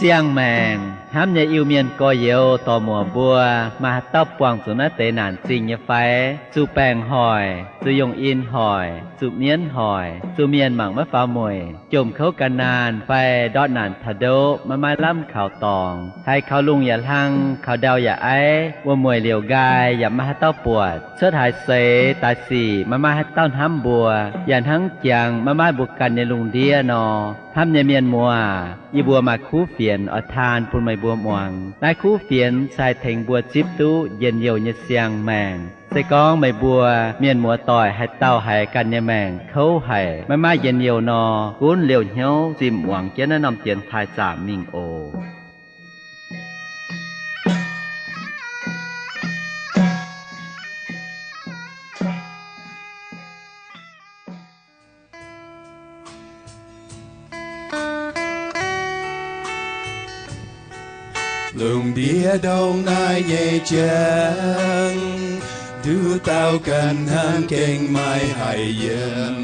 Siang-maengc hnamv nyei Iu-Mienh gorx-youz dorc-muoc mbuo, maaih haaix dauh buangh zuqc naaiv deix naanc zingh nyei fai? Zuqc baengc hoic, zuqc yongh in hoic, zuqc mienv hoic, zuqc mienh mangc maiv faaux mueic, jomc kouv ga'naanh fai ndortv naanc taux ndoqv maiv maaih lamh kaux dorngx, haiz kaux lungh yaac hlang, kaux ndau yaac aiv, wuom-mueic liouc nqaai yaac maiv maaih haaix dauh buatc, cuotv haaix seix daaih sic maiv maaih haaix dauh hnamv mbuo, yaac hnangv jangx maiv maaih mbuo ganh nyei lungh ndiev nor. Hnamv nyei mienh muoz, yie mbuo maaih kuv fienx oix taan bun meih mbuo muangx. Naaiv kuv fienx se haih tengx mbuo zipv duqv njien-youh nyei siang-maengc. Se gorngv meih mbuo mienh muoz-doic haaix dauh haiz ganh nyei maengc kouv haic, maiv maaih njien-youh nor, gunv liouh hnyouv zimh muangx jienv naaiv norm dienx taaih zaamc mingh oc. Lungh ndiev ndongc naaiv nyei jangx, nduqc dauh ganh hnangv gengh maaih haic yiem.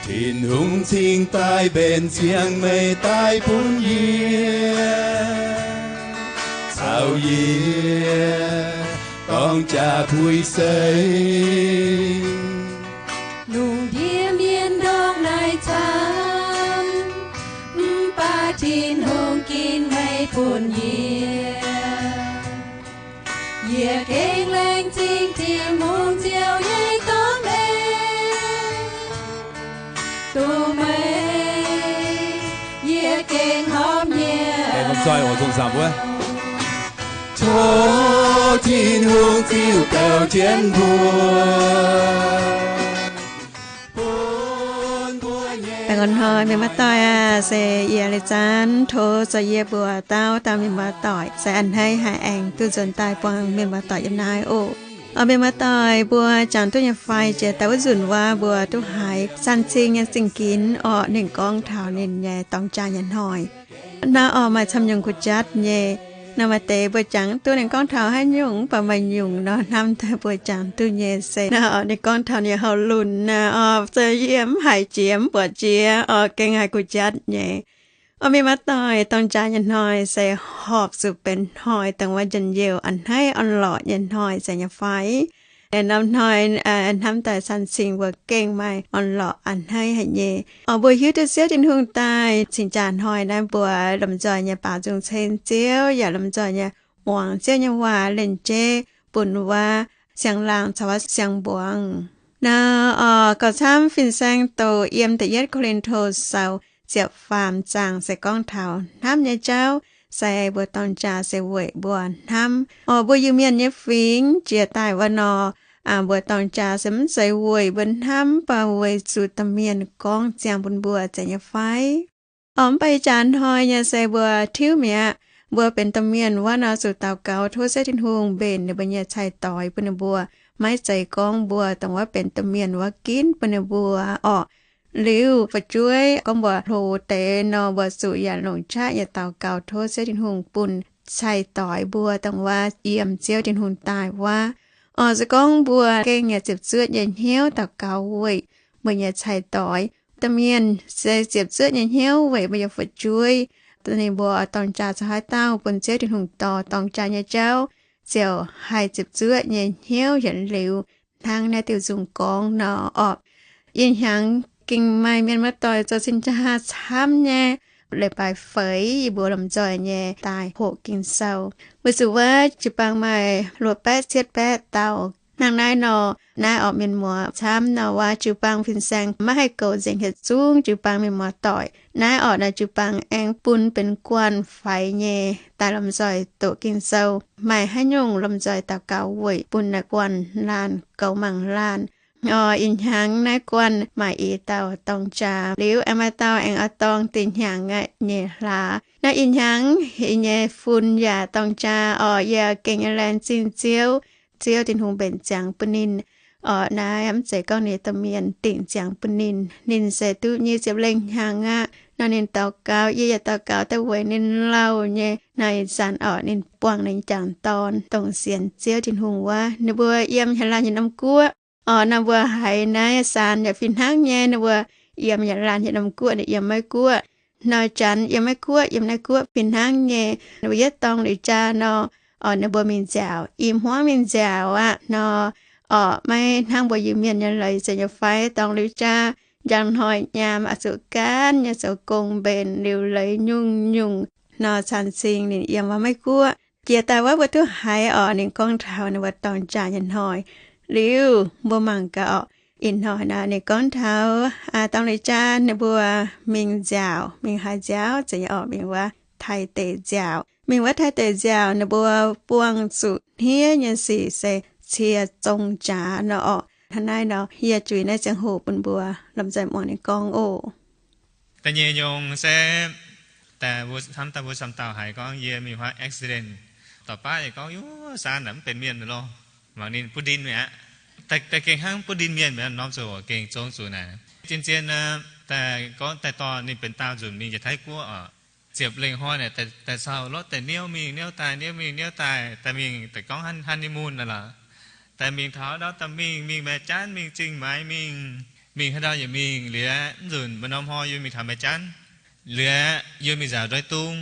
Tin-Hungh cingx daaih mbenc ziangx meih daaih bun yie, caux yie dorng jaax puix seix. Lungh ndiev mienh ndongc naaiv camv, mv baac Tin-Hungh ginv meih bun yie. Yie gengh laengz zingh Tin-Hungh Ziouv nyei dorngx mengh, duqv meih yie gengh horpc nyei. Tov Tin-Hungh ziux douc jienv mbuo. Dangh hnoi mienh muoz-doic aah, se yie leiz zanv tov zoux yie mbuox dauh dauh mienh muoz-doic se a'hneiv haih aengx duqv nzuonx daaih buangh mienh muoz-doic yiem naaiv oc. Oc, mienh muoz-doic mbuo jangx duqv nyei fai? Jiex daaih wuov nzunc wuov mbuo duqv haiz San Cing nyei Zingh Ginx orqc, ninh gorngv taux ninh nyei dorng jaa nyei hnoi. Naaiv orqc maaih camv nyungc kuh jatv nyei. Naaiv maaih deix mbuo jangx duqv ninh gorngv taux haaix nyungc, mv baac maaih nyungc nor hnamv daaih mbuo jangx duqv nyei se naaiv orqc ninh gorngv taux ninh nyei hauv lunx naaiv orqc, se yie mv haiz jiex mv buatc jiex orqc, gengh haiz kuh jatv nyei. Oc, mienh muoz-doic, dorng jaa nyei hnoi se horpc zuqc benx hnoi dongh wuov njien-youh a'hneiv orn-lorqc nyei hnoi zeiz nyei fai? Norm hnoi hnamv daaih San Cing mbuo gengh maaih orn-lorqc a'hneiv haic nyei. Oc, mbuo hiuv duqv Ziouv Tin-Hungh daaih cingx jaax hnoi naaiv mbuo lomh nzoih nyei baaux nzung ceng Ziouv yaac lomh nzoih nyei muangx Ziouv nyei waac, lenh jeiv bun wuov siang-laangh caux wuov siang-mbuangz. Naaiv orqc gauh camv fin-saeng doqc yiem da'yietv Ko^lin^to Sou ziepc faam zaang se gorngv taux hnamv nyei jauv se mbuo dorng jaa se weic mbuo hnamv. Oc, mbuo Iu-Mienh nyei fingx jiex daaih wuov nor, mbuo dorng jaa se mv zeiz weic mbuo hnamv, mv baac weic zuqc domh mienh gorngv ziangx bun mbuo zeiz nyei fai? Oc, mv baac ih jaax hnoi nyei se mbuo tiuv mi'aqv. Mbuo benx domh mienh wuov nor zuqc daux gaux tov Ziouv Tin-Hungh mbenc ninh mbuo nyei cai-doix bun ninh mbuo. Maiv zeiz gorngv mbuo dongh wuov benx domh mienh wuov ginv bun ninh mbuo orqc. Liuz fu'jueiv gorngv mbuo hlo deix nor, mbuo zuqc yaac longc qaqv nyei daux gaux tov Ziouv Tin-Hungh bun cai-doix mbuo dongh wuov yiem Ziouv Tin-Hungh daaih wuov. Oc, se gorngv mbuo gengh yaac ziepc zuoqv nyei hnyouv daux gaux weic mbuo nyei cai-doix, domh mienh se ziepc zuoqv nyei hnyouv weic mbuo nyei fu'jueiv, ninh mbuo dorng jaa caux haaix dauh bun Ziouv Tin-Hungh dorh dorng jaa nyei jauv, ziouc haih ziepc zuoqv nyei hnyouv yietc liuz hnangv naaiv diuh nzung gorngv nor orqc. Ih hnyangx gengh maaih mienh muoz-doic zoux cing-jaa camv nyei. Leiz-baaix feix yie mbuo lomh nzoih nyei daaih hoqc Ging-Sou, weic zuqc wuov jiu-baang maaih luoqc baeqv cietv baeqv dauh. Hnangv naaiv nor, naaiv orqc mienh muoz camv nor, wuov jiu-baang fin-saeng maiv haih goux nzengc hieh zungv jiu-baang mienh muoz-doic. Naaiv orqc naaiv jiu-baang aengx bun benx guanh faix nyei daaih lomh nzoih doqc Ging-Sou. Maaih haaix nyungc lomh nzoih daux gaux weic bun naaiv guanh laanh goux mangc laanh. Oc, ih hnyangx naaiv guanh maaih i dauh dorng jaa liuz, aengx maaih dauh aengx oix dorng dinh hnyangx aqv nyei hlaax. Naaiv ih hnyangx nyei fun yaac dorng jaa orqc, yaac gengh nyei laengz zingh Ziouv. Ziouv Tin-Hungh mbenc ziangx bun ninh. Orqc, naaiv mv zeiz gorngv ninh domh mienh dingc ziangx bun ninh. Ninh se duqv nyic ziepc lengh hnyangx aqv. Nor ninh daux gaux, yie yaac daux gaux daaih weic ninh lauh nyei. Naaiv ih zanc orqc ninh buangh ninh jangc dorn dongh sienx Ziouv Tin-Hungh wuov. Ninh mbuo yiem haaix laanh haaix norm guoqv orqc, nor mbuo haiz naaiv saan yaac fih hnangv nyei. Ninh mbuo yiem haaix laanh haaix norm guoqv, ninh yiem Meiv Guoqv. hnoi-janx yiem Meiv-Guoqv, yiem naaiv guoqv fih hnangv nyei. Ninh mbuo yietv dorng liuz jaa nor, orqc, ninh mbuo mingh nziaauc, i hmuangv mingh nziaauc aqv nor, orqc, maiv hnangv mbuo Iu-Mienh nyei leiz zeiz nyei fai. Dorng liuz jaa, njang hnoi nyaam oix zuqc gaanv nyei zoux gong mbenc liuz leiz nyungc-nyungc nor, caan cing ninh yiem wuov Meiv-Guoqv. Jiex daaih wuov mbuo duqv haiz orqc, ninh gorngv taux ninh mbuo dorng jaa nyei hnoi. Liuz mbuo mangc gaax orqc, ih hnoi naaiv ninh gorngv taux dorng liuz jaa ninh mbuo mingh nziaauc, mingh haaix nziaauc zeiz nyei orqc, mingh wuov Taiv deic nziaauc. Mingh wuov Taiv deic nziaauc ninh mbuo buangh zuqc hniev nyei sic se cie zong jaax nor orqc. Hnangv naaiv nor, yie juix naaiv ziangh hoc bun mbuo lomh nzoih muangx ninh gorngv oc. Da'nyeic nyungc se, hnamv daaih mbuo camv dauh haiz gorngv yie mingh huaav accident, dorh baav yie gorngv, Yuv, saan naaic mv benx mienh mi'aqv lorh. Mangc ninh butv ndin mi'aqv. Daaih gengh hnangv butv ndin mienh mi'aqv, norm ziangh hoc gengh zong zuqc naaic. Zien-zien daaih gorngv daaih dorh ninh benx daauh nzunc mingh yietc Taiv guoqv oc. Ziepc lengh hnoi naaic daaih cau lotv daaih niouv mingh niouv daaih, niouv mingh niouv daaih, daaih mingh daaih gorngv honeymoon aqv lorqc. Daaih mingh taux ndau daaih mingh, mingh Meiv-Janv, mingh Zingh Maix, mingh, mingh haaix ndau yaac mingh. Liuz mv nzunc maaih norm hnoi yie mingh taux Meiv-Janv, liuz yie mingh nziaauc Ndoih Dung.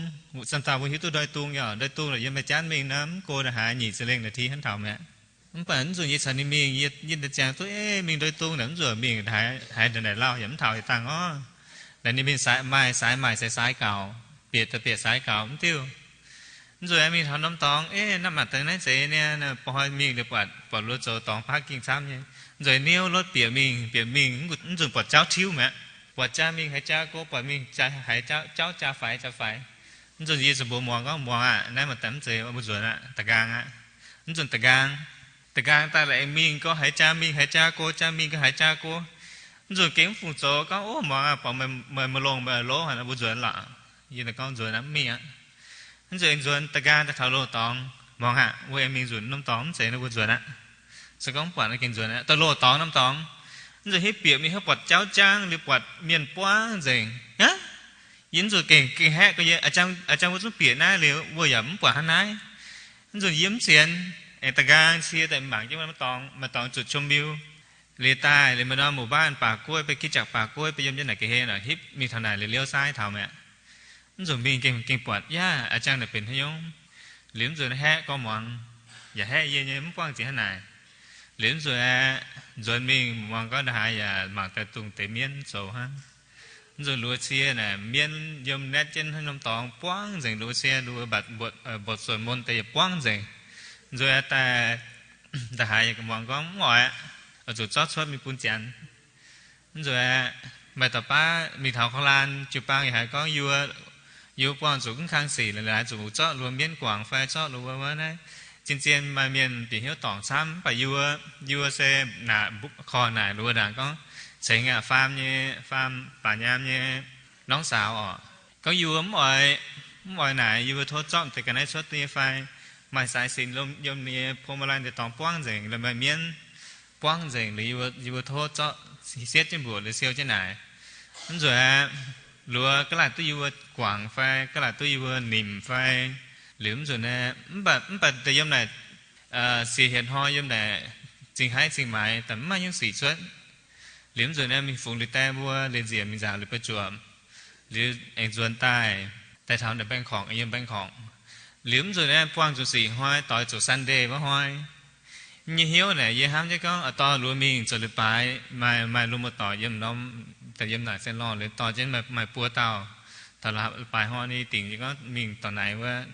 Camv dauh mbuo hiuv duqv Ndoih Dung nyei orqc? Ndoih Dung lorqc, yiem Meiv-Janv mingh nor, mv go ndongc haaix nyic ziepc lengh naaiv ti hnangv taux mi'aqv. Mv baac mv nzunc yie caux ninh mingh, yie, yie daaih ziangx duqv, Ei, mingh Ndoih Dung naaic mv nzuqc mingh haaix, haaix ndongc naaic lauh yaac mv taux yietc dangh orv. Naaic ninh mingh saaix maaih, saaix maaih se saaix gaux, bieqc daaih bieqc saaix gaux mv diuh. Mv nzunc mingh taux norm dorngx, Ei, naaiv maaih deix naaiv zeiz niaa, ba'hnoi mingh liuz buatc, buatc luoqc zoux dorngx parking camv nyei. Mv nzunc niouv lotv bieqc mingh, bieqc mingh, mv nzunc buatc jauv tiuv mi'aqv. Buatc jaa mingh haaix jaa go, buatc mingh haaix jauv jaa faix jaa faix. Mv nzunc yie zuqc mbuox muangx gorngv, Muangx aqv, naaiv maaih deix mv zeiz, mbuo nzuonx aqv, da'nqaang aqv. Mv nzunc da'nqaang, da'nqaang daaih la'aengx mingh go haaix jaa mingh haaix jaa go, jaa mingh go haaix jaa go. Mv nzunc gengh mv fungc zoux gorngv, Ov, muangx aqv, buatc meih maiv longx, meih loov haic, mbuo nzuonx lorqc. Yie gorngv, Nzuonx aqv, mv mingh aqv. Mv nzunc aengx nzuonx da'nqaang daaih taux loz-dorngx, Muangx aqv, mbuo aengx mingh nzunc norm dorngx mv zeiz, mbuo nzuonx aqv. Se gorngv mv buatc naaiv gengh nzuonx aqv. Daaih loz-dorngx norm dorngx, mv nzunc hitv bieqc mingh hnangv buatc jauv jaang liuz buatc mienh buangv nzengc aqv. Yie mv nzunc gengh, gengh haeqv gorngv, Yie, a'jang mbuo zungv bieqc naaiv liuz mbuo yaac mv buatc hnangv naaiv. Mv nzunc yie mv sienx, aengx da'nqaang cie daaih mangc jienv maaih dorngx, maaih dorngx zuqc ชมวิว liuz daaih liuz maaih norm หมู่บ้าน baac guoqv, beiv คริสตจักร baac guoqv, beiv yiem jienv naaic ga'hlen hitv mingh taux naaic liuz liouv saaiv taux mi'aqv. Mv nzunc mingh gengh, gengh buatc yaac a'jang naaic benx haaix nyungc. Liuz mv nzunc haeqv gorngv muangx, yaac haeqv yie nyei mv buangv ziex hnangv naaic. Liuz mv nzunc aeqv, nzuonx mingh muangx gorngv ndongc haaix yaac mangc daaih dungx deix mienv zoux hnangv. Mv nzunc luoz cie naaic mienv yiem naetv jienv hnangv norm dorngx buangv nzengc, luoz cie luoz mbatc mbuotc, mbuotc สวดมนต์ deix yaac buangv nzengc. Mv nzunc aeqv daaih, ndongc haaix yaac muangx gorngv mv oix, oix zuqc zorqv cuotv mingh bun Janx. Mv nzunc aeqv, maaih dauh baav mingh taux โคราช jiu-baang yaac haiz gorngv yie, yie buangh zuqc gunv kang sic la'haaix, zuqc zorqv luoz mienv guangc fai zorqv luoz wuov naaiv. Zien-zien maaih mienh bieqc hnyouv dorngc camv, mv baac yie, yie se naaic korv naaic luoz ndaangc gorngv, Cengx aac, faam nyei, faam baac nyaam nyei น้องสาว orqc, gorngv yie mv oix, mv oix naaic, yie tov zorqv deix ga'naaiv cuotv nyei fai, maaih สายสิญจน์ yiem ninh nyei พวงมาลัย deix dorngx buangv nzengc, la'maih mienv buangv nzengc, liuz yie tov zorqv sietv jienv mbuoqc liuz siou jienv naaic. Mv nzunc aeqv, luoz ga'laaic duqv yie guangc fai, ga'laaic duqv yie nimc fai. Liuz mv nzunc aeqv, mv baac, mv baac deix yiem naaic siec hietc hnoi yiem naaic Zingh Haiv Zingh Maix daaih mv maaih hnyouv sic cuotv. Liuz mv nzunc aeqv, mingh fungx liuz die mbuo liuz nziec mingh nzaaux liuz beiv zuoqc, liuz aengx nzuonx daaih, daaih taux naaic แบงกอก, yiem แบงกอก. Liuz mv nzunc aeqv, buangh zuqc sic hnoi doix zuqc Sunday wuov hnoi. Nyei hnyouv naaic yie hnamv jienv gorngv, A'dorh luoz mingh zoux leiz-baaix, maaih, maaih luoz muoz-doic yiem norm, daaih yiem naaic se lorh liuz dorh jienv maaih buo dauh taux leiz-baaix hnoi nyei dingc, yie gorngv mingh dorh naaic wuov,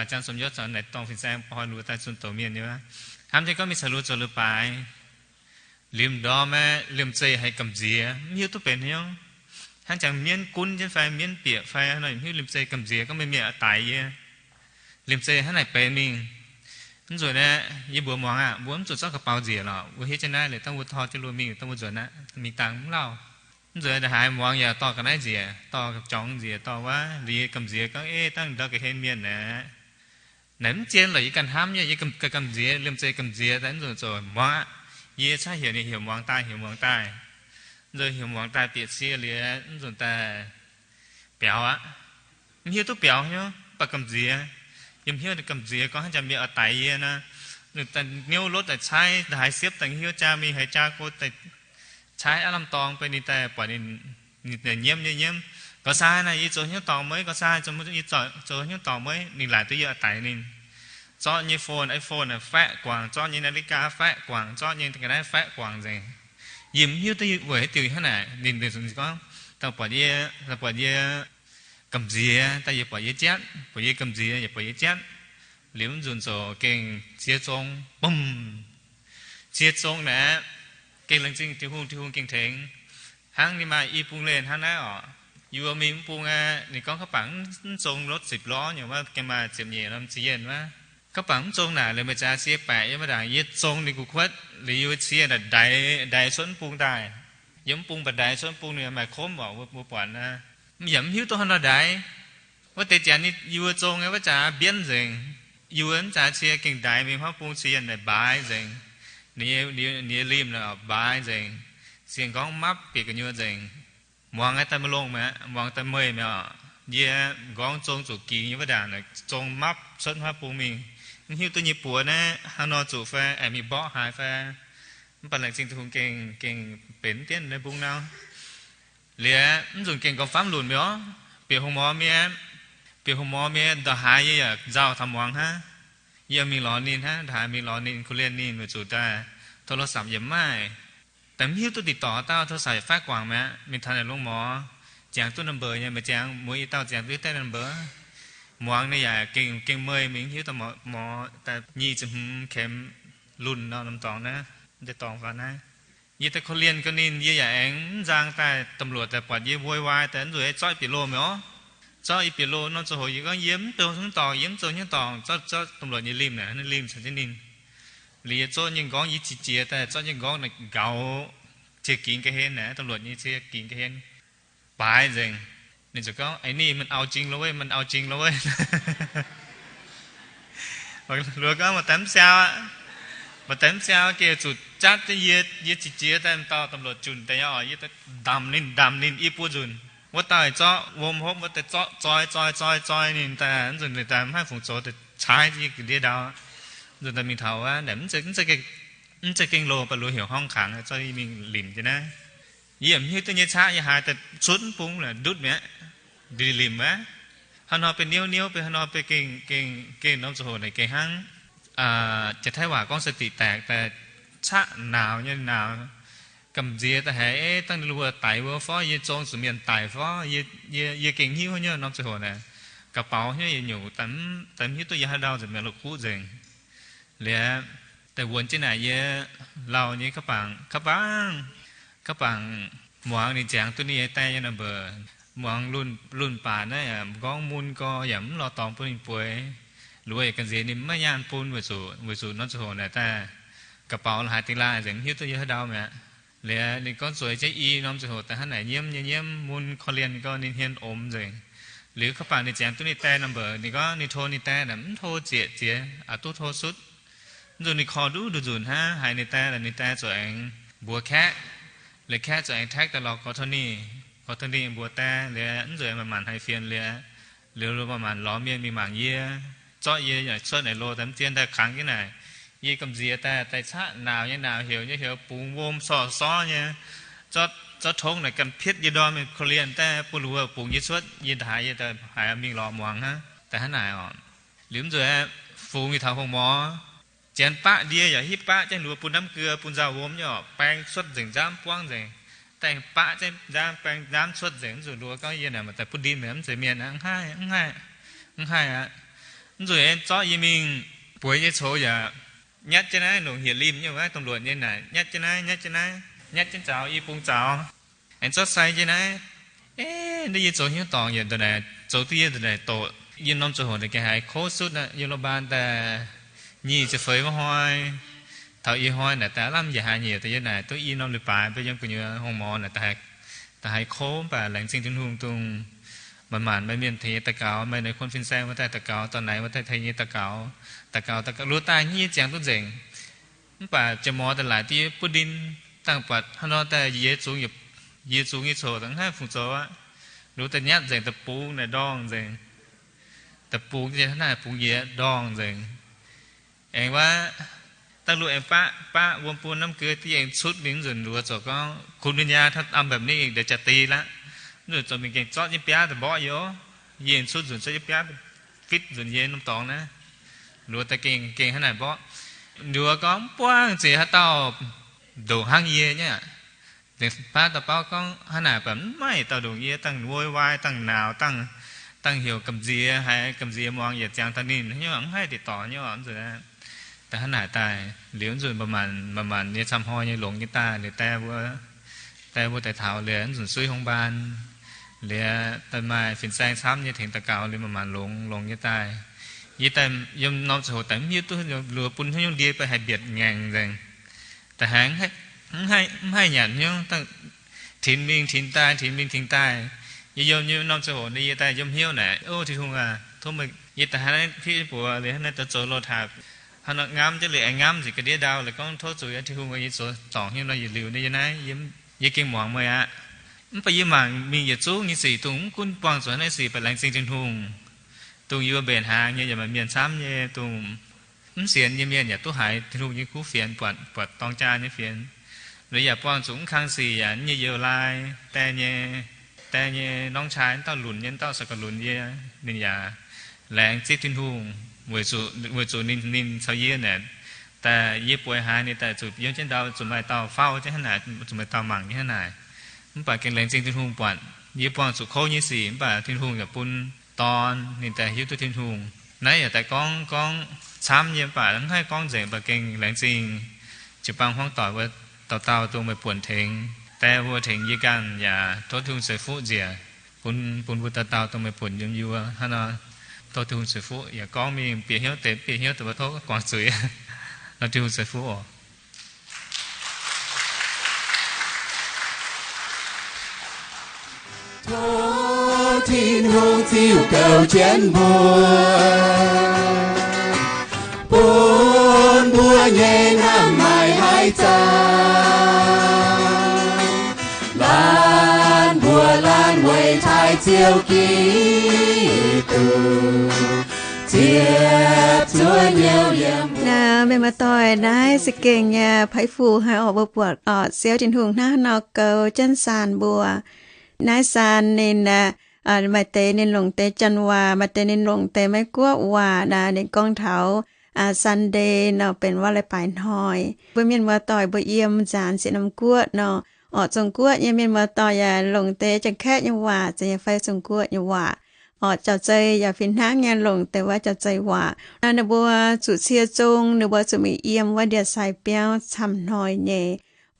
Janx Sum Yotv caux naaic dorngh fin-saeng boi luoz daaih zunh douz mienh nyei wuov. Hnamv jienv gorngv mingh caux luoz zoux leiz-baaix. Liemh ndorm aeqv, liemh zeih haiz gamh nziex, mv hiuv duqv benx haaix nyungc. Hnangv jangx mienv gunv jienv fai mienv bieqc fai nor, mv hiuv, liemh zeih gamh nziex gorngv meih mienh oix daix yie. Liemh zeih hnangv naaic benx mingh. Mv nzunc aeqv, yie mbuox muangx aqv, mbuo mv zuqc zorqv ga'baux nziec lorqc. Mbuo hietv jienv naaiv liuz, dangh mbuo torh jienv luoz mingh, dangh mbuo nzuonx aqv, mingh dangh mv lauh. Mv nzunc aeqv, ndongc haaix muangx yaac dorh ga'naaiv nziec, dorh jorngx nziec, dorh wuov liuz gamh nziex gorngv, Ei, dangh ndau ga'hlen mienh naaic. Naaic mv zien lorqc, yie ganh hnamv nyei, yie ganh gamh nziex, liemh zeih gamh nziex daaih, mv nzunc zoux muangx aqv. Yie caaiv heuc ninh heuc muangx daaih, heuc muangx daaih. Mv nzunc heuc muangx daaih bieqc cie liuz, mv nzunc daaih biaux aqv. Mv hiuv duqv biaux hnyouv, mv baac gamh nziex. Yiem hnyouv gamh nziex gorngv hnangv jangx mienh oix daix yie nor. Ninh daaih niouv lotv daaih caaiv, ndongc haaix siepv daaih hiuv jaa mingh haaix jaa go daaih caaiv aqv lamh dorng bun ninh daaih buatc ninh nyiemv nyei nyiemv. Gauh sai naaic yie zoux hnyouv dorngc maiv, gauh sai zoux hnyouv dorngc maiv, ninh laaic duqv yie oix daix ninh. Zorqv nyei phone, iPhone faeqv guangc, zorqv nyei นาฬิกา faeqv guangc, zorqv nyei ga'naaiv faeqv guangc nzengc. Yie mv hiuv duqv weic haaix diuc hnangv naaic. Ninh, ninh gorngv, daaih buatc yie, daaih buatc yie gamh nziex, daaih yie buatc yie jatv, buatc yie gamh nziex yaac buatc yie jatv. Liuz mv nzunc ziouc gengh ziex zong, bumh, ziex zong naaic aqv, gengh laengz zingh Tin-Hungh, Tin-Hungh gengh tengx. Hnangv ninh maaih i bung lenh hnangv naaiv oc. Yie mbuo mingh mv bung aqv, ninh gorngv, kaav bangc mv zong รถสิบล้อ nyei wuov, gengh maaih ziepc nyeic norm ziex yienh wuov. Kaav bangc mv zong naaic, liuz meih za'gengh cie baeqc yiem wuov ndaangc, yie zong ninh gu'kuotv, liuz yie cie ndaix, ndaix cuotv mv bung daaih. Yiem mv bung mbatc ndaix cuotv mv bung, ninh maaih komv oc, mbuo buatc aqv. Yaac mv hiuv duqv haaix nor ndaix. Wuov deix janx yie mbuo zong wuov zanc mbienv nzengc. Yie mbuo mv za'gengh cie gengh ndaix mingh hopv bung, cie yienh naaic mbaaix nzengc. Ninh nyei limh naaic mbaaix nzengc. Sienx gorngv mapv bieqc gu'nyuoz nzengc. Muangx daaih maiv longh mi'aqv, muangx daaih meih mi'aqv. Yie m'nqorngv zong zuqc gingx nyei wuov ndaangc, zong mapv cuotv hopv bung mingh. Mv hiuv duqv nyei buoz naaiv hnangv nor zuqc fai, aengx mingh mborqv haaix fai. Mv baac laengz zingh Tin-Hungh gengh, gengh benx mv dienv naaiv mbung nau. Liuz mv nzunc gengh gorngv famv lunc mi'aqv. Bieqc hungh morz mienh, bieqc hungh morz mienh ndongc haaix yie yaac nzauh taux muangx hnangv. Yie mingh lorz ninh hnangv, ndongc haaix mingh lorz ninh, korv-lienh ninh, weic zuqc daaih โทรศัพท์ yaac mv maaih. Daaih mv hiuv duqv ติดต่อ dauh, โทรศัพท์ yaac faeqv guangc mi'aqv. Mingh taux naaic lungh morz, ziangx duqv number nyei, meih ziangx, mueiz i dauh ziangx duqv deix number. Muangx ninh yaac gengh, gengh meih, mingh mv hiuv duqv morz, daaih nyic ziepc hmz เข็ม lunc nor norm dorngx naaiv, deix dorngx faaux naaiv. Yie daaih korv-lienh gau ninh, yie yaac aengx mv nzang daaih, ตำรวจ daaih buatc yie โวยวาย daaih, mv nzunc zorqv bieqc loh mi'aqv. Zorqv i bieqc loh norm ziangh hoc yie gorngv yie mv dongh hnyouv dorngc, yie mv zoux hnyouv dorngc. Zorqv, zorqv ตำรวจ nyei limh naaic, hnangv limh caux jienv ninh. Liuz yie zorqv nyei m'nqorngv, yie qiex jiez daaih zorqv nyei m'nqorngv naaic nqaux, cie gingx ga'hlen naaic, ตำรวจ nyei cie gingx ga'hlen, baaix nzengc. Ninh ziouc gorngv, Eix ninh, มันเอาจริงแล้วเว้ย, มันเอาจริงแล้วเว้ย. Luoz gorngv, Maaih deix mv siau aqv. Maaih deix mv siau, gengh zuqc jatv jienv yie, yie qiex jiez daaih, m'dauh ตำรวจ junc daaih nyei oc, yie ndamc ninh, ndamc ninh i buo nzunc. Wuov dauh zorqv wuom hopv, wuov deix zorqv zoi, zoi, zoi, zoi ninh daaih, mv nzunc ninh daaih mv haih fungc zoux, daaih caaiv jienv yie ga'ndiev ndau. Mv nzunc daaih mingh taux wuov, mv zeiz gengh loh, baac luoz heuc ห้องขัง, zorqv yie mingh limc jienv naaiv. Yie mv hiuv duqv nyei caqv yie haaix daaih cutv mv bung, ndutv mi'aqv, ndutv limc aqv. Hnangv nor benx niouv niouv, benx hnangv nor benx gengh, gengh, gengh norm ziangh hoc naaic gengh hnangv, jiex Taiv waac gorngv สติแตก daaih caqv nauz nyei nauz, gamh nziex daaih haiz, dangh ninh mbuo daic wuov fov, yie zong zuqc mienh daic fov, yie gengh hiuv haaix nyungc norm ziangh hoc naaic, กระเป๋า hnyouv yietc nyungc, daaih mv hiuv duqv yie haaix ndau nzengc, mienh la'kuqv nzengc. Liuz, daaih wuonx jienv naaic yie lauh nyei กระเป๋า, กระเป๋า, กระเป๋า, muangx ninh ziangx duqv ninh nyei die nyei number, muangx lunx baac naaiv yaac m'nqorngv mun gau yaac mv lorz dorngx bun ninh bueix. Luoz yaac ga'nziex ninh maiv nyaanh bun weic zuqc, weic zuqc norm ziangh hoc naaic daaih กระเป๋า la'haaix dingh laaih nzengc, mv hiuv duqv yie haaix ndau mi'aqv. Liuz ninh gorngv zueiz jienv i norm ziangh hoc daaih hnangv naaic nyiemv nyei nyiemv, mun korv-lienh gau ninh hmien omx nzengc. Liuz กระเป๋า ninh ziangx duqv ninh die number, ninh gorngv ninh tov ninh die naaic mv tov zieqc ziex, a'duqv tov sutv. Mv nzunc ninh korv nduqc nduqc nzunc hnangv, haiz ninh die, ninh die ziouc aengx mbuox kaeqv. Liuz kaeqv ziouc aengx text daaih lorz กรณี, กรณี mbuox die. Liuz mv nzunc aengx manc-manc haiz fienx liuz, liuz manc-manc lorz mienh mingh mangc yie, zorqv yie cuotv naaic loh daaih mv zien daaih kangx jienv naaic. Yie gamh nziex daaih, daaih caqv nauz nyei nauz, heuc nyei heuc, bungx wuom sorv-sorv nyei, zorqv tongv naaic ganh pietv yie ndorm mingh korv-lienh daaih bun luoz bungx yie cuotv. Yie ndaaih yie haiz mingh lorz muangx hnangv daaih hnangv naaic oc. Liuz mv nzunc fungx mingh taux โรงหมอ, janx baqv ndie yaac hitv baqv jienv luoz bun น้ำเกลือ bun nzauh wuom nyei oc, baeng cuotv nzengc, nzamv buangv nzengc. Daaih baqv jienv nzamv, baeng nzamv cuotv nzengc. Mv nzunc luoz gorngv yie naaic maaih daaih butv ndin mi'aqv, mv zeiz mienh aqv, mv haih, mv haih, mv haih aqv. Mv nzunc aengx zorqv yie mingh bueix nyei coux yaac nyatv jienv naaiv longc hieh limh nyei wuov, ตำรวจ nyei naaic nyatv jienv naaiv, nyatv jienv naaiv, nyatv jienv zaux i bung zaux, aengx zorqv sai jienv naaiv. Ei, naaiv yie zoux hnyouv dorngc yaac ndongc naaic, zoux duqv yie ndongc naaic doqc. Yie norm ziangh hoc naaic gengh haiz kouv sutv aqv. Yiem โรงพยาบาล daaih nyic ziepc feix wuov hnoi, taux ih hnoi naaic daaih lamh njiec haaix nyungc daaih yie naaic duqv i norm leiz-baaix mbuo yiem gu'nyuoz โรงหมอ naaic daaih haiz kouv, mv baac laengz zingh Tin-Hungh dongh manc-manc maaih mienh tengx yie daux gaux, maaih ninh คน fin-saeng wuov daaih daux gaux, dorh naaic wuov daaih tengx yie daux gaux, daux gaux, daux gaux, luoz daaih nyei yie ziangx duqv nzengc. Mv baac jiex mor daaih laaic div butv ndin, dangh buatc hnangv nor daaih yie zungx, yie zungx nyei coux daaih mv haih fungc zoux aqv. Luoz daaih nyatv nzengc, da'bungx naaic ndorngh nzengc. Da'bungx jienv hnangv naaic bungx yie ndorngh nzengc. Aengx wuov, dangh luoz aengx baqv, baqv wuom bun น้ำเกลือ div aengx cutv mingh nzunc, luoz ziouc gorngv, คุณวิญญาณ ถ้าทำแบบนี้อีก เดี๋ยวจะตีละ. Nzuonx zoux mingh gengh zorqv jienv biaav daaih mborqv yie oc. Yie cuotv nzunc zorqv jienv biaav fitv nzunc yie norm dorngx naaiv. Luoz daaih gengh, gengh hnangv naaic mborqv. Luoz gorngv, Mv buangv nzengc haaix dauh ndoqc hnangv yie nyei aqv. Nzengc baav dauh bauv gorngv, Hnangv naaic baac mv maaih dauh ndoqc yie. Dangh โวยวาย, dangh nauz, dangh heuc gamh nziex, haiz gamh nziex muangx yietc ziangx daaih ninh hnyouv mv haih deix dorngx nyei oc. Nzunc daaih hnangv naaic daaih liuz, nzunc manc-manc nyei camv hnoi nyei longx nyei daaih liuz, die mbuo die mbuo daaih taux liuz, nzunc suiv โรงพยาบาล liuz, daaih maaih fin-saeng camv nyei tengx daux gaux liuz, manc-manc longx, longx nyei daaih. Yie daaih yiem norm ziangh hoc daaih mv hiuv duqv luoz bun haaix nyungc ndie bun haih mbietc ngaengc nzengc. Da'haiz mv haih nyanc hnyouv, tinx mingh tinx daaih, tinx mingh tinx daaih. Yie yiem nyei norm ziangh hoc yie daaih yiem hnyouv naaic, O Tin-Hungh aac, tov meih, yie da'haiz naaiv piqv buoz liuz hnangv naaiv daaih zoux loz-hnaaix, hnangv nor ngamv jienv liuz aengx ngamv nzengc ga'ndiev ndau, liuz gorngv, Tov zuqc Tin-Hungh, yie zoux dorngc hnyouv nor yietc liuz nyei, yie naaiv, yie gengh muangx meih aqv. Mv baac yie mangc mingh yietc zungv nyei sic, dongh mv gunv buangh zuqc naaiv sic, mv baac laengz zingh Tin-Hungh, dongh yie mbuo mbenc hnaangx nyei yaac maaih mienh camv nyei, dongh mv sienx nyei mienh yaac duqv haiz Tin-Hungh nyei kuv fienx, buatc, buatc dorng jaa nyei fienx. Liuz yaac buangh zuqc mv kang sic yaac nyei youz-laai, die nyei, die nyei น้องชาย wuov dauh lunc nyei, wuov dauh สกล lunc yie, ninh yaac laengz zingh Tin-Hungh, weic zuqc ninh, ninh caux yie naaic, daaih yie bueix haaix ninh daaih zuqc yiem jienv ndau, zuqc maaih dauh fauv jienv hnangv naaic, zuqc maaih dauh mangc jienv hnangv naaic. Mv baac gengh laengz zingh Tin-Hungh buatc yie buangh zuqc kouv nyei sic, mv baac Tin-Hungh yaac bun dorn ninh daaih hiuv duqv Tin-Hungh. Naaiv yaac daaih gorngv, gorngv camv nyei, mv baac mv haih gorngv nzengc, mv baac gengh laengz zingh jiu-baang hmuangv doic wuov dauh dauh dongh meih buonc tengx, die mbuo tengx yie ganh yaac tov Tin-Hungh ceix fuqv nziex bun, bun mbuo dauh dauh dongh meih buonc yiem yie mbuo hnangv nor. Tov Tin-Hungh ceix fuqv. Yaac gorngv mingh bieqc hnyouv deix, bieqc hnyouv deix mbuo tov guangc zuiz. Nor Tin-Hungh ceix fuqv oc. Tov Tin-Hungh ziux goux jienv mbuo, bun mbuo nyei hnamv maaih haaix zanc, laanh mbuo laanh weic taaih Ziouv Giduc, ziepc zuoqv hnyouv yiem. Naaiv mienh muoz-doic, naaiv se gengh nyei paiv fuc haic oc. Mbuo buatc oc, Ziouv Tin-Hungh hnangv haaix nor goux jienv saan mbuo. Naaiv saan ninh maaih deix ninh longc deix janx waac, maaih deix ninh longc deix Meiv-Guoqv waac. Naaiv ninh gorngv taux Sunday nor benx วันละปายหน่อย. Mbuo mienh muoz-doic mbuo yiem nzaanx ziex norm guoqv nor, oc, Zong-Guoqv nyei mienh muoz-doic yaac longc deix Janx-Kaeqv nyei waac, zeiz nyei fai Zong-Guoqv nyei waac. Oc, jauv-zei yaac fih hnangv nyei longc deix wuov jauv-zei waac. Ninh mbuo zuqc cie zong, ninh mbuo zuqc mingh yiem wuov ndie-sai biauv camv hnoi nyei.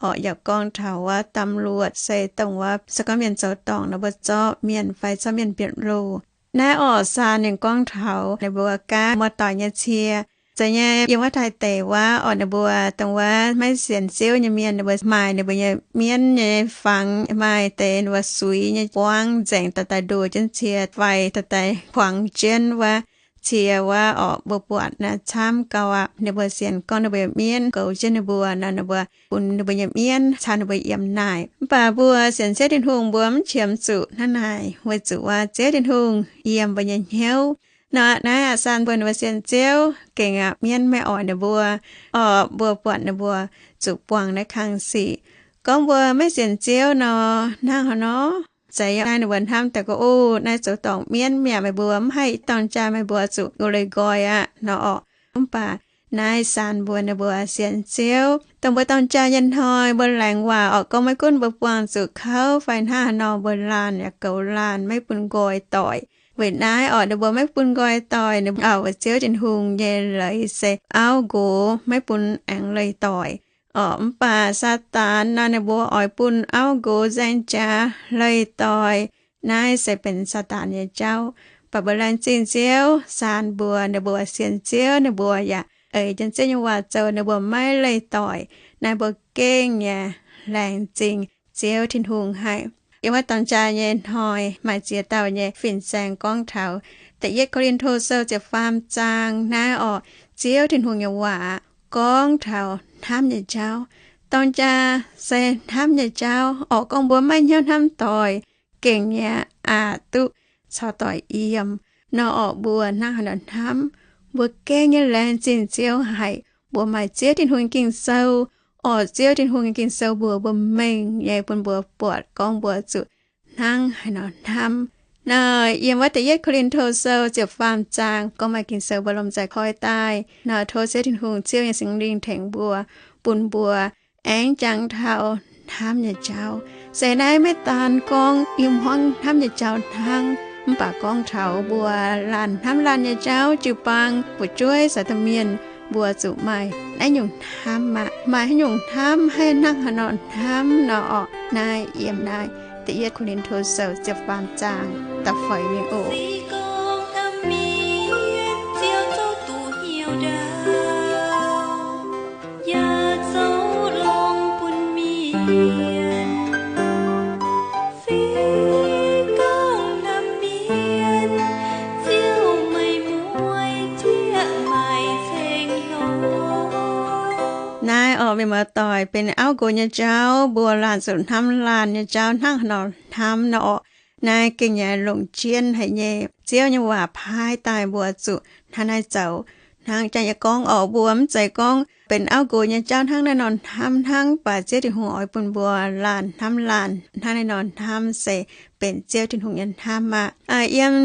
Oc, yaac gorngv taux wuov ตำรวจ se dongh wuov se gorngv mienh zoux dorngc nor mbuo zorqv mienh fai zorqv mienh mbienv loh. Naaiv oc, saan ninh gorngv taux ninh mbuo gaav muoz-doic nyei cie. Zeiz nyei, yiem wuov taaih deic wuov oc, ninh mbuo dongh wuov maiv sienx Ziouv nyei mienh, ninh mbuo maaih ninh mbuo nyei mienv nyei fangx, maaih deix ninh mbuo suix nyei buangv nzengc, daaih daaih ndoh jienv cie fai daaih daaih kuangx jienv wuov cie wuov oc. Mbuo buatc naaiv camv gau aqv. Ninh mbuo sienx gorngv ninh mbuo nyei mienv goux jienv ninh mbuo nor, ninh mbuo bun ninh mbuo nyei mienv caux ninh mbuo yiem naaic. Mv baac mbuo sienx Ziouv Tin-Hungh mbuo mv qiemx zuqc hnangv naaic, weic zuqc wuov Ziouv Tin-Hungh yiem mbuo nyei hnyouv. Nor naaiv aqv, saan mbuo ninh mbuo sienx Ziouv gengh aqv, mienv maiv oix ninh mbuo. Oc, mbuo buatc ninh mbuo zuqc buangh naaiv kang sic. Gorngv mbuo maiv sienx Ziouv nor, hnangv haaix nor? Zeiz nyei, naaiv ninh mbuo hnamv daaih gorngv, O, naaiv zoux dorngc mienv mi'aqv, meih mbuo mv haih dorng jaa, meih mbuo zuqc leih nqoi aqv nor oc. Mv baac naaiv saan mbuo ninh mbuo sienx Ziouv, dongh mbuo dorng jaa nyei hnoi mbuo laengz waac oc, gorngv maiv gunv mbuo buangh zuqc kouv fai hnangv haaix nor, mbuo laanh yaac goux laanh, maiv bun nqoi doic. Weic naaiv oc, ninh mbuo maiv bun nqoi doic, ninh mbuo auv Ziouv Tin-Hungh nyei leiz se auv nqox maiv bun aengx leih doic. Oc, mv baac Saadaan nor, ninh mbuo oix bun auv nqox nzaeng jaax leih doic. Naaiv se benx Saadaan nyei jauv. Mv baac mbuo laengz zingh Ziouv, saan mbuo ninh mbuo sienx Ziouv, ninh mbuo yaac eix jienv Ziouv nyei waac zoux, ninh mbuo maiv leih doic. Naaiv mbuo gengh yaac laengz zingh Ziouv Tin-Hungh haic. Yiem wuov dorng jaa nyei hnoi maaih ziex dauh nyei fin-saeng gorngv taux Da'yietv Ko^lin^to Sou ziepc faam zaang naaiv oc, Ziouv Tin-Hungh nyei waac gorngv taux hnamv nyei jauv. Dorng jaa se hnamv nyei jauv oc. Gorngv mbuo maiv hnyouv hnamv doic, gengh yaac aqc duqv caux doic yiem. Nor oc, mbuo hnangv haaix nor hnamv, mbuo gengh nyei laengz zingh Ziouv haic. Mbuo maaih Ziouv Tin-Hungh nyei Ging-Sou oc. Ziouv Tin-Hungh nyei Ging-Sou mbuox mbuo mengh nyei, bun mbuo buatc gorngv mbuo zuqc hnangv haaix nor hnamv. Naaiv yiem wuov Da'yietv Ko^lin^to Sou ziepc faam zaang gorngv maaih Ging-Sou mbuo lomh nzoih koi daaih. Naaiv tov Ziouv Tin-Hungh, Ziouv nyei Singx Lingh tengx mbuo, bun mbuo aengx jangx taux hnamv nyei jauv. Se naaiv maiv daan gorngv i hmuangv hnamv nyei jauv hnangv, mv baac gorngv taux mbuo laanh hnamv laanh nyei jauv jiu-baang, fu'jueiv, sai-da'mienh, mbuo zuqc maaih naaiv nyungc hnamv aqv. Maaih haaix nyungc hnamv, haih hnangv haaix nor hnamv nor orqc? Naaiv yiem naaiv Da'yietv Ko^lin^to Sou ziepc faam zaang da'feix mingh oc. Naaiv orqc, mienh muoz-doic, benx auv nqox nyei jauv, mbuo laanh zuqc hnamv laanh nyei jauv hnangv haaix nor hnamv nor orqc. Naaiv gengh yaac longc jienv haic nyei. Ziouv nyei waac paaiv daaih mbuo zuqc hnangv naaiv zoux. Hnangv jang yie gorngv orqc, mbuo mv zeiz gorngv benx auv nqox nyei jauv hnangv naaiv nor hnamv hnangv, mv baac Ziouv Tin-Hungh oix bun mbuo laanh hnamv laanh hnangv naaiv nor hnamv se benx Ziouv Tin-Hungh nyei hnamv aqv. Yiem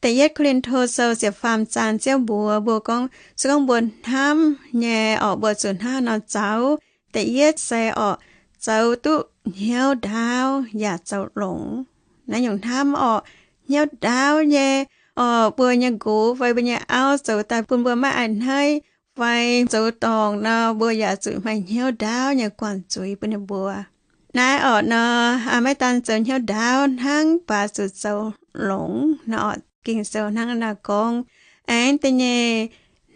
Da'yietv Ko^lin^to Sou ziepc faam zaang Ziouv mbuox mbuo gorngv, se gorngv mbuo hnamv nyei orqc, mbuo zuqc hnangv haaix nor zoux. Da'yietv se orqc, zoux duqv hnyouv ndaauv yaac zoux longx. Naaiv nyungc hnamv orqc, hnyouv ndaauv nyei orqc, mbuo nyei nqox fai mbuo nyei auv zoux daaih bun mbuo maiv a'hneiv fai zoux dorngc nor, mbuo yaac zuqc maaih hnyouv ndaauv nyei guangc zuiz bun ninh mbuo. Naaiv orqc nor, maiv daan zoux hnyouv ndaauv hnangv, baac zuqc zoux longx nor orqc. Ging-Sou hnangv naaiv gorngv. Aengx da'nyeic,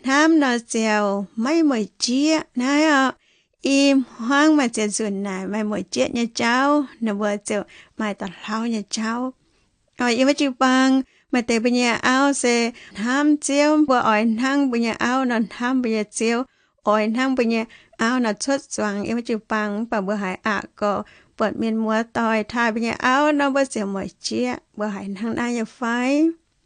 hnamv nor ziouc maiv mueic jieqv. Naaiv orqc, i hmuangv maaih ziex nzunc naaic maaih mueic jieqv nyei jauv, ninh mbuo ziouc maaih da'hlauv nyei jauv. Yiem wuov jiu-baang, maaih deix mbuo nyei auv se hnamv Ziouv, mbuo oix hnangv mbuo nyei auv nor hnamv mbuo nyei Ziouv, oix hnangv mbuo nyei auv nor cuotv zuangx yiem wuov jiu-baang. Mv baac mbuo haiz aqc gorx, buatc mienh muoz-doic taaih mbuo nyei auv nor, mbuo ziouc mueic jieqv. Mbuo haiz hnangv naaiv nyei fai?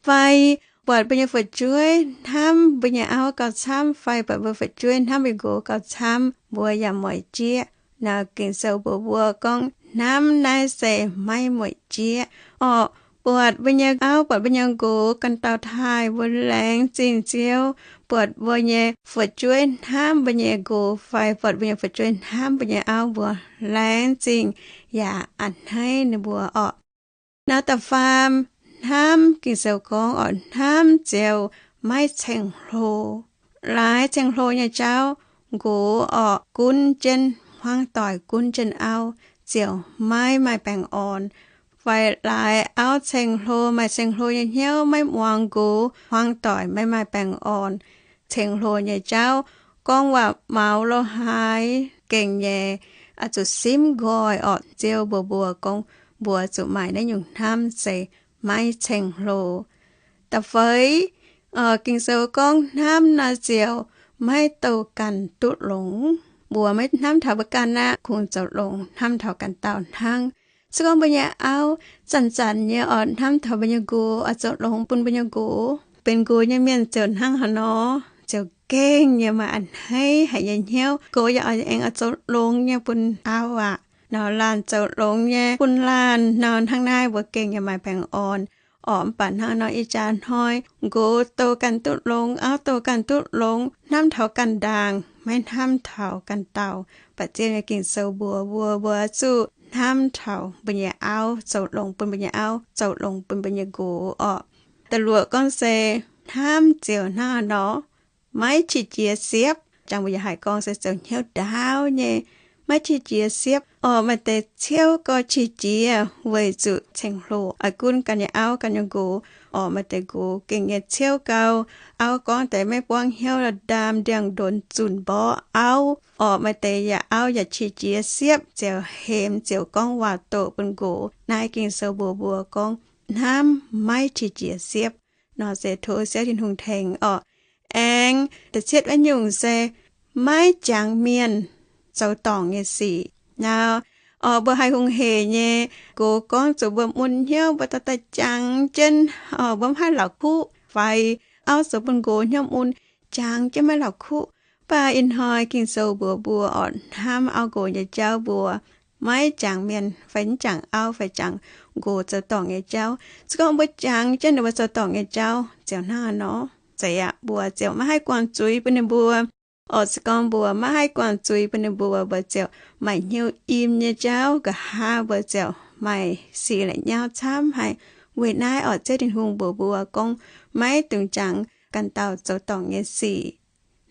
Fai buatc mbuo nyei fu'jueiv hnamv mbuo nyei auv gauh camv, fai buatc mbuo fu'jueiv hnamv mbuo nqox gauh camv, mbuo yaac mueic jieqv. Naaiv Ging-Sou mbuox mbuo gorngv hnamv naaiv se maiv mueic jieqv. Orqc, buatc mbuo nyei auv, buatc mbuo nyei nqox ganh dauh taaih, mbuo laengz zingh Ziouv. Buatc mbuo nyei fu'jueiv hnamv mbuo nyei nqox fai buatc mbuo nyei fu'jueiv hnamv mbuo nyei auv, mbuo laengz zingh yaac a'hneiv ninh mbuo orqc. Naaiv da'faam, hnamv, Ging-Sou gorngv orqc, hnamv ziouc maiv ceng-hlo. Laaix ceng-hlo nyei jauv, nqox orqc gunv jienv hmuangv doic, gunv jienv auv ziouc maiv maaih baengh orn. Fai laaix auv ceng-hlo, maaih ceng-hlo nyei hnyouv, maiv muangx nqox, hmuangv doic maiv maaih baengh orn. Ceng-hlo nyei jauv, gorngv waac maux lo haaix gengh nyei, zuqc simv nqoi orqc. Ziouv mbuox mbuo gorngv mbuo zuqc maaih naaiv nyungc hnamv se maiv ceng-hlo. Da'feix, Ging-Sou gorngv hnamv nor ziouc maiv douh ganh duqv longx. Mbuo maiv hnamv taux mbuo ganh aqv, kungx zoux longx hnamv taux ganh dauh hnangv. Se gorngv mbuo nyei auv zanc-zanc nyei orqc hnamv taux mbuo nyei nqox, oix zoux longx bun mbuo nyei nqox, benx nqox nyei mienh ziouc hnangv haaix nor, ziouc gengh nyei maaih a'hneiv haic nyei hnyouv. Nqox yaac oix aengx oix zoux longx nyei bun auv aqv. Nor laanh zoux longx nyei bun laanh nor, hnangv naaiv mbuo gengh nyei maaih baengh orn. Orqc, mv baac hnangv nor ih jaax hnoi nqox douh ganh duqv longx, auv douh ganh duqv longx, hnamv taux ganh ndaangc, maiv hnamv taux ganh dauh. Mv baac Ziouv nyei Ging-Sou mbuox mbuo, mbuo zuqc hnamv taux mbuo nyei auv, zoux longx bun mbuo nyei auv, zoux longx bun mbuo nyei nqox orqc. Da'luoqc gorngv se hnamv ziouc hnangv haaix nor, maiv qiex jiez siepv. Jangx mbuo yaac haih gorngv se zoux hnyouv ndaauv nyei, maiv qiex jiez siepv. Orqc, maaih deix ciouv gau qiex jiez weic zuqc ceng-hlo, oix gunv ganh nyei auv ganh nyei nqox. Orqc, maaih deix nqox gengh nyei ciouv gau, auv gorngv deix maiv buangv hnyouv, ndaam ndiangx-ndonx zunc mborqv auv. Orqc, maaih deix yaac auv yaac qiex jiez siepv, ziouc hemx ziouc gorngv waac-doqc bun nqox. Naaiv Ging-Sou mbuox mbuo gorngv hnamv maiv qiex jiez siepv. Nor se tov Ziouv Tin-Hungh tengx orqc. Aengx da'cietv wuov nyungc se maiv jangx mienh zoux dorngc nyei sic. Nor, orqc, mbuo haih hungh hec nyei, nqox gorngv zuqc mbuo mun hnyouv, mbuo dorh daaih jangx jienv, orqc, mbuo mv haih la'kuqv, fai auv zoux bun nqox hnyouv mun, jangx jienv maiv la'kuqv. Mv baac ih hnoi Ging-Sou mbuox mbuo orqc, hnamv auv nqox nyei jauv mbuo maiv jangx mienh fai mv jangx auv fai jangx nqox zoux dorngc nyei jauv. Se gorngv mbuo jangx jienv ninh mbuo zoux dorngc nyei jauv ziouc hnangv haaix nor. Zeiz aqv, mbuo ziouc maiv haih guangc zuiz bun ninh mbuo. Orqc, se gorngv mbuo maiv haih guangc zuiz bun ninh mbuo, mbuo ziouc maaih hnyouv im nyei jauv, nqa'haav mbuo ziouc maaih sic la'nyauv camv haic. Weic naaiv orqc, Ziouv Tin-Hungh mbuox mbuo gorngv maiv dungx jangx ganh dauh zoux dorngc nyei sic.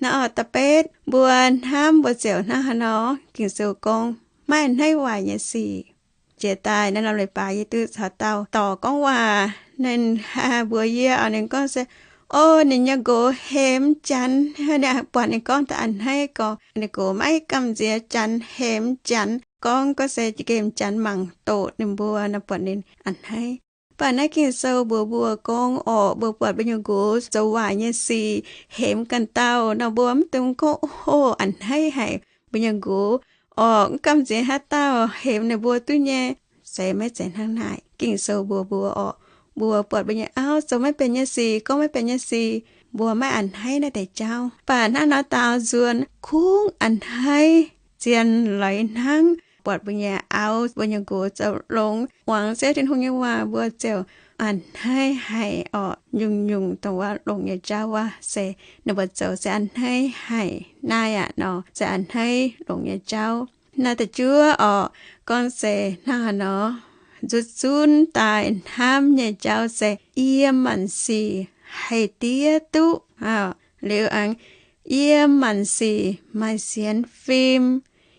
Naaiv orqc, da'betv mbuo hnamv mbuo ziouc hnangv haaix nor, Ging-Sou gorngv maiv a'hneiv waaic nyei sic. Jiex daaih naaiv norm leiz-baaix yie duqv caux dauh dorc gorngv waac. Ninh mbuox yie orqc, ninh gorngv se, o, ninh nyei nqox hemx Janx, ninh buatc ninh gorngv daaih a'hneiv gorx. Ninh nqox maiv gamh nziex Janx, hemx Janx, gorngv gorngv se nqemh Janx mangc doqc ninh mbuo nor buatc ninh a'hneiv. Mv baac naaiv Ging-Sou mbuox mbuo gorngv orqc, mbuo buatc mbuo nyei nqox zoux waaic nyei sic, hemx ganh dauh nor, mbuo mv dungx gorngv, o, a'hneiv haic mbuo nyei nqox orqc, mv gamh nziex haaix dauh hemx ninh mbuo duqv nyei. Se maiv zeiz hnangv naaic. Ging-Sou mbuox mbuo orqc, mbuo buatc mbuo nyei auv zoux maiv benx nyei sic, gorngv maiv benx nyei sic, mbuo maiv a'hneiv naaiv deix jauv. Mv baac hnangv nor daaux nzuonx kungx a'hneiv zien leiz hnangv. Buatc mbuo nyei auv, mbuo nyei nqox zoux longx, muangx Ziouv Tin-Hungh nyei waac, mbuo ziouc a'hneiv haic orqc. Nyungc-nyungc dongh wuov longx nyei jauv wuov se ninh mbuo zoux se a'hneiv haic. Naaiv aqv nor se a'hneiv longx nyei jauv. Naaiv da'juov orqc, gorngv se hnangv haaix nor, nzutv zunv daaih hnamv nyei jauv se yiem maanc sic haih diev duqv. Liuz aengx, yiem maanc sic maaih sienx fim,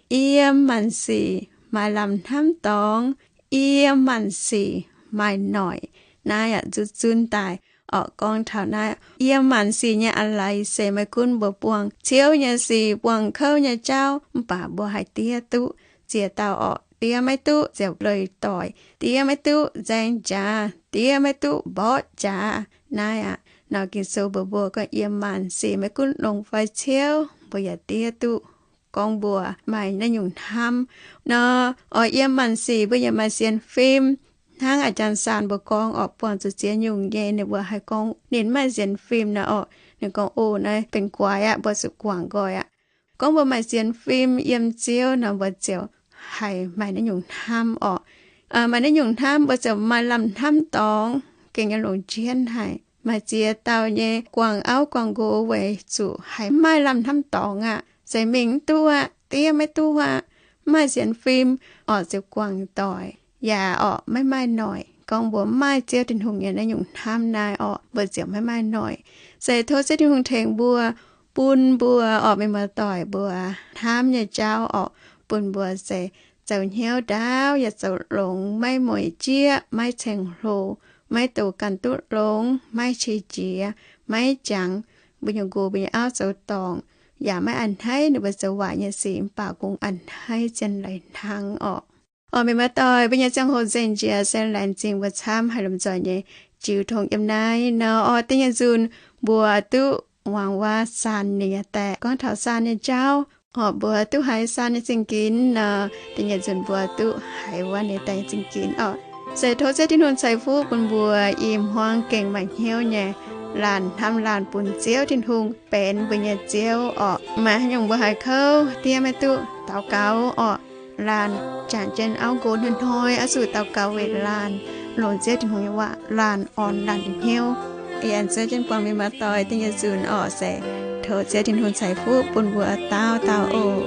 yiem maanc sic maaih lamh hnamv dorngx, yiem maanc sic maaih noic. Naaiv aqv, nzutv zunv daaih orqc, gorngv taux naaiv yiem maanc sic nyei a'leiz se maiv gunv mbuo buangh ciouv nyei sic, buangh kouv nyei jauv, mv baac mbuo haih diev duqv. Ziex dauh orqc, diev maiv duqv ziouc leih doic, diev maiv duqv nzaeng jaax, diev maiv duqv mborqv jaax. Naaiv aqv, nor Ging-Sou mbuox mbuo gorngv yiem maanc sic maiv gunv longx fai ciouv, mbuo yaac diev duqv. Gorngv mbuo maaih naaiv nyungc hnamv nor, orqc, yiem maanc sic mbuo yaac maaih sienx fim. Hnangv a'jang saanh mbuo gorngv orqc, buangh zuqc ziex nyungc nyei, ninh mbuo haih gorngv ninh maaih sienx fim nor orqc, ninh gorngv, o, naaiv benx guaix aqv, mbuo zuqc guangc nqoi aqv. Gorngv mbuo maaih sienx fim yiem Ziouv nor, mbuo ziouc haih maaih naaiv nyungc hnamv orqc. Maaih naaiv nyungc hnamv, mbuo ziouc maaih lamh hnamv dorngx, gengh nyei longc jienv haic. Maaih ziex dauh nyei guangc auv guangc nqox weic zuqc haiz mv maaih lamh hnamv dorngx aqv, se mingh mv duqv aqv, diev maiv duqv aqv, mv maaih sienx fim orqc, ziouc guangc doic, yaac orqc maiv maaih noic. Gorngv mbuo mv maaih Ziouv Tin-Hungh nyei naaiv nyungc hnamv naaiv orqc, mbuo ziouc maiv maaih noic. Se tov Ziouv Tin-Hungh tengx mbuo, bun mbuo orqc, mienh muoz-doic mbuo hnamv nyei jauv orqc, bun mbuo se zoux hnyouv ndaauv yaac zoux longx, maiv mueic jieqv, maiv ceng-hlo, maiv dox ganh duqv longx, maiv qiex jiez, maiv jangx mbuo nyei nqox mbuo nyei auv zoux dorngc, yaac maiv a'hneiv ninh mbuo zoux waaic nyei sic, mv baac kungx a'hneiv zien leiz hnangv orqc. Orqc, mienh muoz-doic, mbuo nyei ziangh hoc nzengc njiec, se laengz zingh mbuo camv haih lomh nzoih nyei jiu tong yiem naaiv nor orqc. Da'nyeic nzunc mbuo duqv muangx wuov Saan nyei daaih gorngv taux Saan nyei jauv orqc. Mbuo duqv haiz Saan nyei zingh ginx nor, da'nyeic nzunc mbuo duqv haiz wuov nyei daaih zingh ginx orqc. Se tov Ziouv Tin-Hungh ceix fuqv bun mbuo i hmuangv gengh maaih hnyouv nyei laanh hnamv laanh bun Ziouv Tin-Hungh benx mbuo nyei Ziouv orqc. Maaih haaix nyungc mbuo haiz kouv, diev maiv duqv, daux gaux orqc. Laanh jangc jienv auv nqox hnoi-hnoi oix zuqc daux gaux weic laanh, longc Ziouv Tin-Hungh nyei waac laanh orn laanh nyei hnyouv. Yie aengx zuov jienv buangh mienh muoz-doic da'nyeic nzunc orqc, se tov Ziouv Tin-Hungh ceix fuqv bun mbuo dauh dauh oc.